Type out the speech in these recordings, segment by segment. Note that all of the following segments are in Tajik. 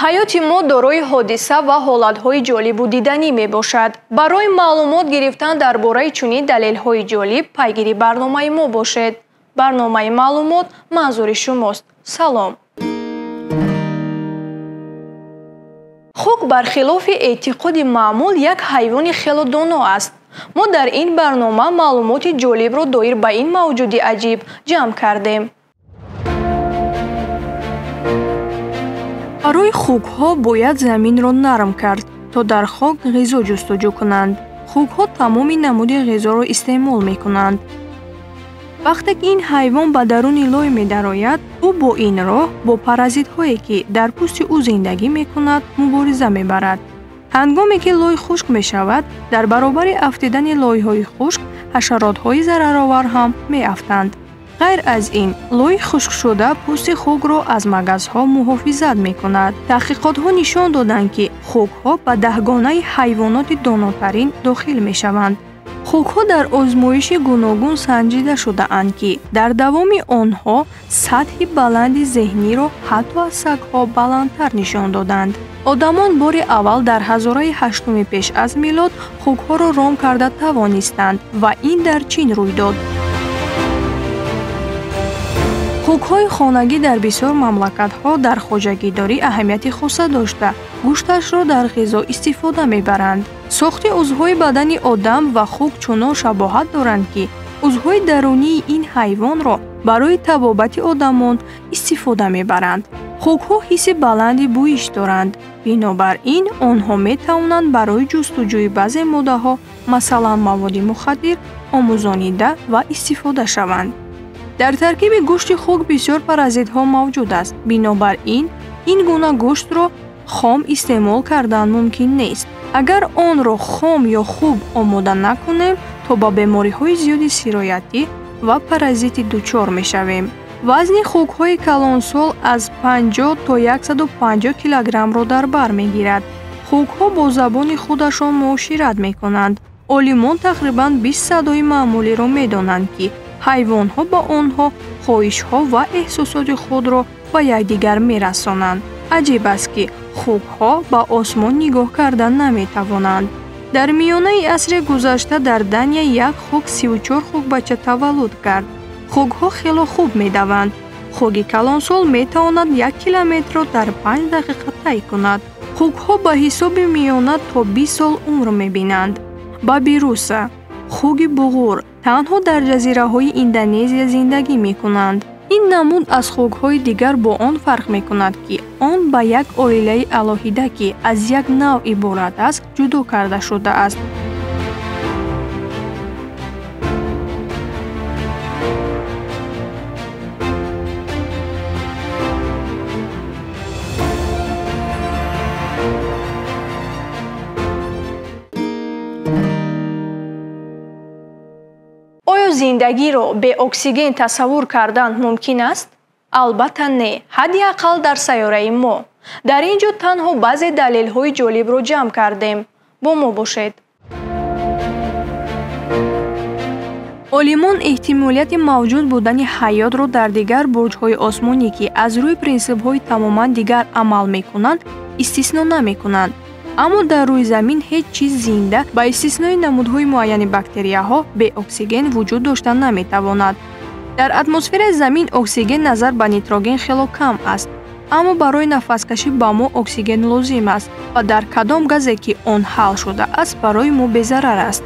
Ҳаёти мо дорои ҳодиса ва ҳолатҳои ҷолибу диданӣ мебошад. Барои маълумот гирифтан дар бораи чунин далелҳои ҷолиб пайгири барномаи мо бошед. Барномаи маълумот манзури шумост. Салом. Хук бархилофи эътиқоди маъмул як ҳайвони хело доно аст. Мо дар ин барнома маълумоти ҷолибро доир ба ин мавҷуди аҷиб ҷамъ кардем. Барои хукҳо бояд заминро нарм кард, то дар хок ғизо ҷустуҷӯ кунанд. Хукҳо тамоми намуди ғизоро истеъмол мекунанд. Вақте ки ин ҳайвон ба даруни лой медарояд, ӯ бо ин роҳ бо паразитҳое, ки дар пӯсти ӯ зиндагӣ мекунад, мубориза мебарад. Ҳангоме ки лой хушк мешавад, дар баробари афтидани лойҳои хушк ҳашаротҳои зараровар ҳам меафтанд. Ғайр аз ин, лои хушкшуда пӯсти хукро аз магазҳо муҳофизат мекунад. Таҳқиқотҳо нишон доданд, ки хукҳо ба даҳгонаи ҳайвоноти донотарин дохил мешаванд. Хукҳо дар озмоиши гуногун санҷида шудаанд, ки дар давоми онҳо сатҳи баланди зеҳниро ҳатто аз сагҳо баландтар нишон доданд. Одамон бори аввал дар ҳазораи ҳаштуми пеш аз милод хукҳоро ром карда тавонистанд ва ин дар Чин рӯй дод. Хукҳои хонагӣ дар бисёр мамлакатҳо дар хоҷагидорӣ аҳамияти хоса дошта, гӯшташро дар ғизо истифода мебаранд. Сохти узвҳои бадани одам ва хук чунон шабоҳат доранд, ки узвҳои дарунии ин ҳайвонро барои табобати одамон истифода мебаранд. Хукҳо ҳисси баланди бӯиш доранд. Бинобар ин, онҳо метавонанд барои ҷустуҷӯи баъзе моддаҳо, масалан маводи мухаддир, омӯзонида ва истифода шаванд. Дар таркиби гӯшти хук бисёр паразитҳо мавҷуд аст. Бинобар ин, ин гуна гӯштро хом истеъмол кардан мумкин нест. Агар онро хом ё хуб омода накунем, то ба бемориҳои зиёди сироятӣ ва паразитӣ дучор мешавем. Вазни хукҳои калонсол аз 50 то 150 килограммро дар бар мегирад. Хукҳо бо забони худашон муошират мекунанд. Олимон тақрибан 20 садои маъмулиро медонанд, ки ҳайвонҳо ба онҳо хоҳишҳо ва эҳсосоти худро ба якдигар мерасонанд. Аҷиб аст, ки хукҳо ба осмон нигоҳ карда наметавонанд. Дар миёнаи асри гузашта дар Дания як хук 34 хукбача таваллуд кард. Хукҳо хело хуб медаванд. Хуки калонсол метавонад 1 километрро дар 5 дақиқа тай кунад. Хукҳо ба ҳисоби миёна то 20 сол умр мебинанд. Бабируса хуки буғур танҳо дар ҷазираҳои Индонезия зиндагӣ мекунанд. Ин намуд аз хукҳои дигар бо он фарқ мекунад, ки он ба як оилаи алоҳида, ки аз як навъ иборат аст, ҷудо карда шудааст. Зиндагиро бе оксиген тасаввур кардан мумкин аст? Албатта не, ҳадди ақал дар сайёраи мо. Дар ин ҷо танҳо баъзе далелҳои ҷолибро ҷамъ кардем. Бо мо бошед. Олимон эҳтимолияти мавҷуд будани ҳаётро дар дигар бурҷҳои осмонӣ, ки аз рӯи принсипҳои тамоман дигар амал мекунанд, истисно намекунанд. Аммо дар рӯи замин ҳеҷ чиз зинда ба истиснои намудҳои муайяни бактерияҳо бе оксиген вуҷуд дошта наметавонад. Дар атмосфераи замин оксиген назар ба нитроген хело кам аст, аммо барои нафаскашӣ ба мо оксиген лозим аст ва дар кадом газе ки он ҳал шудааст барои мо безарар аст.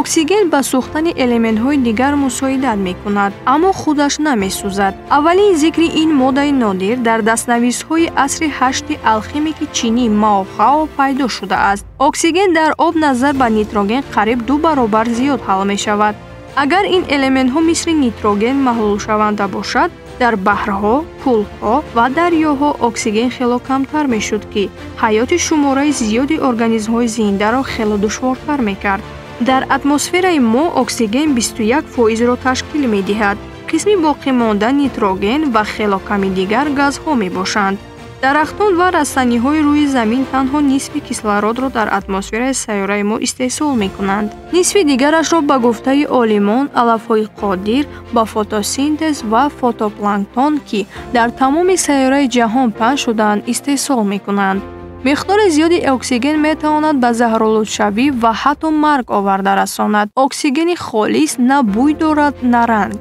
Оксиген ба сӯхтани элементҳои дигар мусоидат мекунад, аммо худаш намесӯзад. Аввалин зикри ин моддаи нодир дар дастнависҳои асри ҳашти алхимики чинӣ Мао Хао пайдо шудааст. Оксиген дар об назар ба нитроген қариб 2 баробар зиёд ҳал мешавад. Агар ин элементҳо мисли нитроген маҳлулшаванда бошад, Дар баҳрҳо, кӯлҳо ва дарёҳо оксиген хело камтар мешуд, ки ҳаёти шумораи зиёди организмҳои зиндаро хело душвортар мекард. Дар атмосфераи мо оксиген 21%-ро ташкил медиҳад. Қисми боқимонда нитроген ва хело ками дигар газҳо мебошанд. Дарахтон ва растаниҳои рӯи замин танҳо нисфи кислородро дар атмосфераи сайёраи мо истеҳсол мекунанд. Нисфи дигарашро, ба гуфтаи олимон, алафҳои қодир ба фотосинтез ва фотопланктон, ки дар тамоми сайёраи ҷаҳон паҳн шудаанд, истеҳсол мекунанд. Миқдори зиёди оксиген метавонад ба заҳролудшавӣ ва ҳатто марг оварда расонад. Оксигени холис на бӯй дорад, на ранг.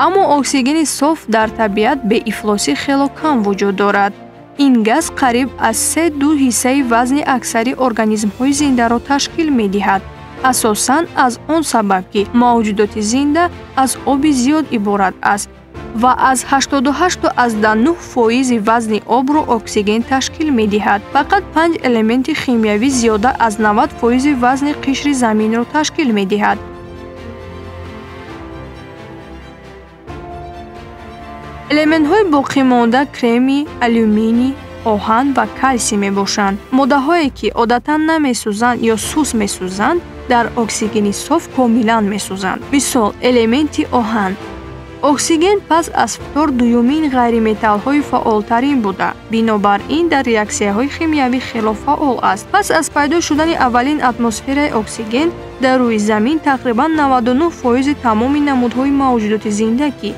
Аммо оксигени соф дар табиат беифлосӣ хело кам вуҷуд дорад. Ин газ қариб аз 3-2 ҳиссаи вазни аксари организмҳои зиндаро ташкил медиҳад. Асосан аз он сабаб, ки мавҷудоти зинда аз оби зиёд иборат аст ва аз 88,9% вазни обро оксиген ташкил медиҳад. Фақат 5 элементи химиявӣ зиёда аз 90% вазни қишри заминро ташкил медиҳад. Элементҳои боқимонда кремний, алюминий, оҳан ва калсий мебошанд. Моддаҳое, ки одатан намесӯзанд ё сус месӯзанд, дар оксигени соф комилан месӯзанд. Мисол, элементи оҳан. Оксиген пас аз фтор дуюмин ғайриметаллҳои фаъолтарин буда, бинобар ин дар реаксияҳои химиявӣ хело фаъол аст. Пас аз пайдо шудани аввалин атмосфераи оксиген дар рӯи замин тақрибан 99% тамоми намудҳои мавҷудоти зинда, ки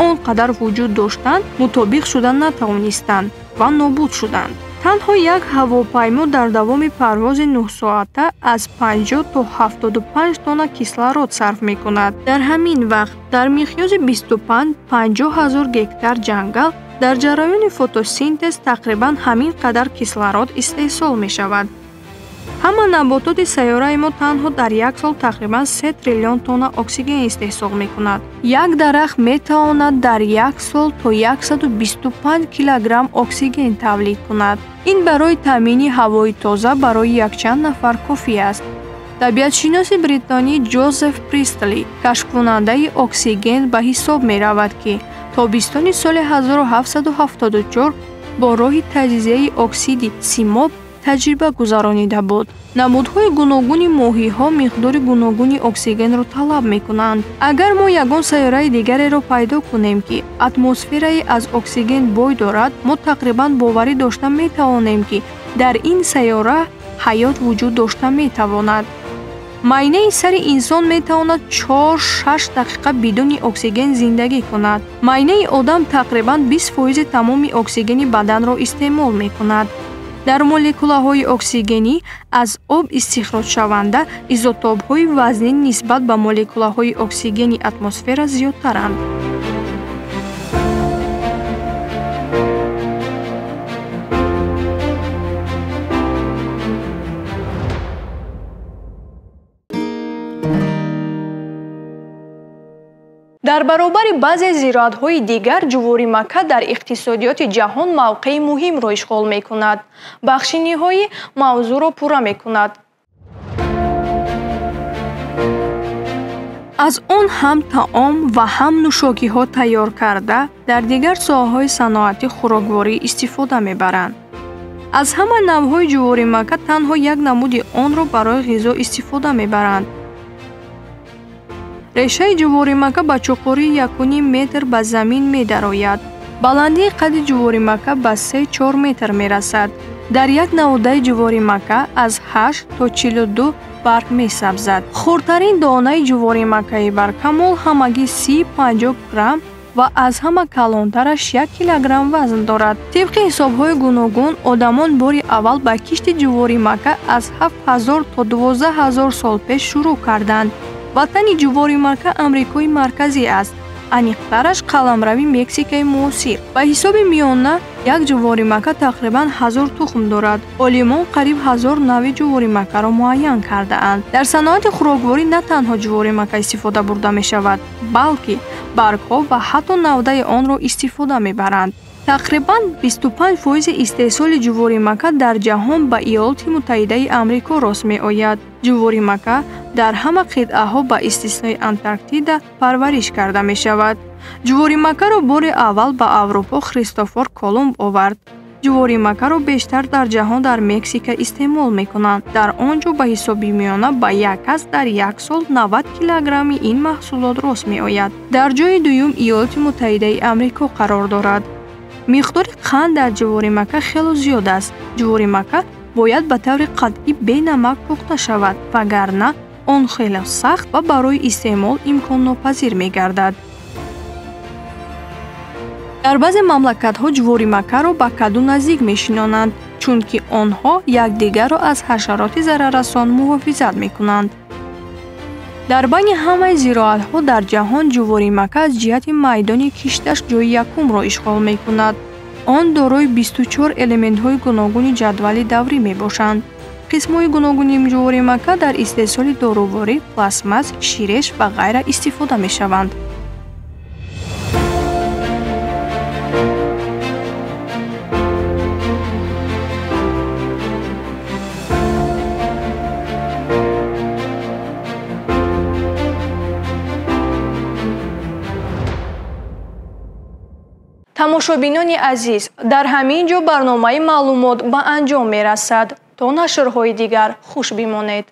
он қадар вуҷуд доштанд, мутобиқ шуда натавонистанд ва нобуд шуданд. Танҳо як ҳавопаймо дар давоми парвози 9 соата аз 50 то 75 тонна кислород сарф мекунад. Дар ҳамин вақт дар миқёси 25-50 ҳазор гектар ҷангал дар ҷараёни фотосинтез тақрибан ҳамин қадар кислород истеҳсол мешавад. Ҳама набототи сайёраи мо танҳо дар як сол тақрибан 3 триллион тонна оксиген истеҳсол мекунад. Як дарахт метавонад дар як сол то 125 килограмм оксиген тавлид кунад. Ин барои таъмини ҳавои тоза барои якчанд нафар кофӣ аст. Табиатшиноси бритонӣ Ҷозеф Пристли кашфкунандаи оксиген ба ҳисоб меравад, ки тобистони соли 1774 бо роҳи таҷзияи оксиди симоб таҷриба гузаронида буд. Намудҳои гуногуни моҳиҳо миқдори гуногуни оксигенро талаб мекунанд. Агар мо ягон сайёраи дигареро пайдо кунем, ки атмосфераи аз оксиген бой дорад, мо тақрибан боварӣ дошта метавонем, ки дар ин сайёра ҳаёт вуҷуд дошта метавонад. Майнаи сари инсон метавонад 4-6 дақиқа бидуни оксиген зиндагӣ кунад. Майнаи одам тақрибан 20% тамоми оксигени баданро истеъмол мекунад. Дар молекулаҳои оксигенӣ аз об истихроҷшаванда изотопҳои вазнин нисбат ба молекулаҳои оксигени атмосфера зиёдтаранд. Дар баробари баъзе зироатҳои дигар ҷуворимакка дар иқтисодиёти ҷаҳон мавқеи муҳимро ишғол мекунад. Бахши ниҳоӣ мавзӯъро пурра мекунад. Аз он ҳам таом ва ҳам нӯшокиҳо тайёр карда, дар дигар соҳаҳои саноати хӯрокворӣ истифода мебаранд. Аз ҳама навъҳои ҷуворимакка танҳо як намуди онро барои ғизо истифода мебаранд. Решаи ҷуворимакка ба чуқурии 1,5 метр ба замин медарояд. Баландии қадди ҷуворимакка ба 3-4 метр мерасад. Дар як наводаи ҷуворимакка аз 8 то 42 барг месабзад. Хурдтарин донаи ҷуворимаккаи баркамол ҳамагӣ 30-50 грамм ва аз ҳама калонтараш 1 килограмм вазн дорад. Тибқи ҳисобҳои гуногун, одамон бори аввал ба кишти ҷуворимакка аз 7000 то 12 000 сол пеш шурӯъ карданд. Ватани ҷуворимакка Амрикои Марказӣ аст, аниқтараш қаламрави Мексикаи муосир. Ба ҳисоби миёна як ҷуворимакка тақрибан 1000 тухм дорад. Олимон қариб 1000 навъи ҷуворимаккаро муайян кардаанд. Дар саноати хӯрокворӣ на танҳо ҷуворимакка истифода бурда мешавад, балки баргҳо ва ҳатто навдаи онро истифода мебаранд. Тақрибан 25% истеҳсоли ҷуворимакка дар ҷаҳон ба Иёлоти Муттаҳидаи Амрико рост меояд. Ҷуворимакка дар ҳама қитъаҳо ба истиснои Антарктида парвариш карда мешавад. Ҷуворимаккаро бори аввал ба Аврупо Христофор Колумб овард. Ҷуворимаккаро бештар дар ҷаҳон дар Мексика истеъмол мекунанд. Дар он ҷо ба ҳисоби миёна ба як кас дар як сол 90 килограмми ин маҳсулот рост меояд. Дар ҷои дуюм Иёлоти Муттаҳидаи Амрико қарор дорад. Миқдори қанд дар ҷуворимакка хело зиёд аст. Ҷуворимакка бояд ба таври қатъӣ бенамак пухта шавад, вагарна он хело сахт ва барои истеъмол имконнопазир мегардад. Дар баъзе мамлакатҳо ҷуворимаккаро ба каду наздик мешинонанд, чунки онҳо якдигарро аз ҳашароти зараррасон муҳофизат мекунанд. Дар байни ҳамаи зироатҳо дар ҷаҳон ҷуворимакка аз ҷиҳати майдони кишташ ҷои якумро ишғол мекунад. Он дорои 24 элементҳои гуногуни ҷадвали даврӣ мебошанд. Қисмҳои гуногуни ҷуворимакка дар истеҳсоли доруворӣ, пластмасс, ширеш ва ғайра истифода мешаванд. Тамошобинони азиз, дар ҳамин ҷо барномаи маълумот ба анҷом мерасад. То нашрҳои дигар хуш бимонед.